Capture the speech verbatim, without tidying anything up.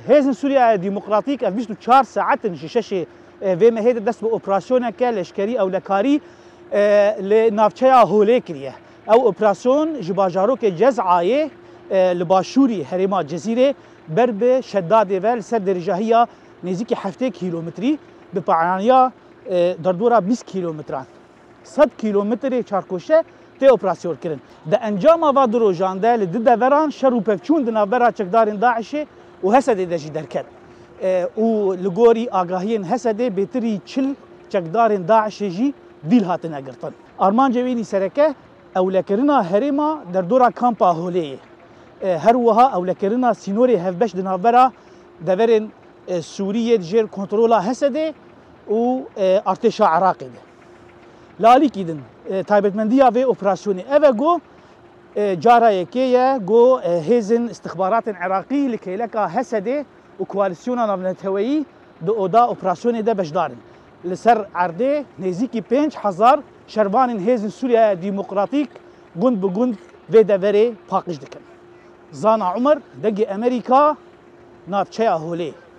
Hêzên Sûriyeya Demokratîk ev bîst û çar saet in ji şeşê, e, vê mehê de dest bi operasyoneke leşkerî ewlekarî, e, li navçeya Holê kiriye. Ew operasyon ji bajarokê Cezayê, e, li başûrî herêma Cizîrê ber bi Şedadê ve li ser derêjahiya nêzîkî heftê kîlometrî bi piranîya, e, derdora bîst kîlometran, sed kîlometrê çarkoşe tê operasyon kirin. Di encama va du rojan de li du deveran şer û pevçûn di navbera çekdarên DAIŞê û Hesedê de jî derket. E, û li gorî agahiyên Hesedê bêtirî çil çekdarên DAIŞê jî dîl hatine girtin. Armancê wî nî sereke ewlekirina herêma derdora kampa Holê ye. E, her wiha ewlekirina sînorê hevbeş di navbera deverên, e, Sûrî yê di jêr kontrola Hesedê û, e, artêşa Iraqê de. Li alîkî din, e, taybetmendiya vê operasyonê ev e ku, e, cara yekê ye ku, e, hêzên istixbaratên Iraqî li kêleka Hesedê û koalîsyona navneteweyî di oda operasyonê de beşdar in. Li ser erdê nêzîkî pênc hezar şervanên Hêzên Sûriyeya Demokratîk gund bi gund vê deverê paqij dikin. Zana Umer, Dengê Emerîka, navçeya Holê.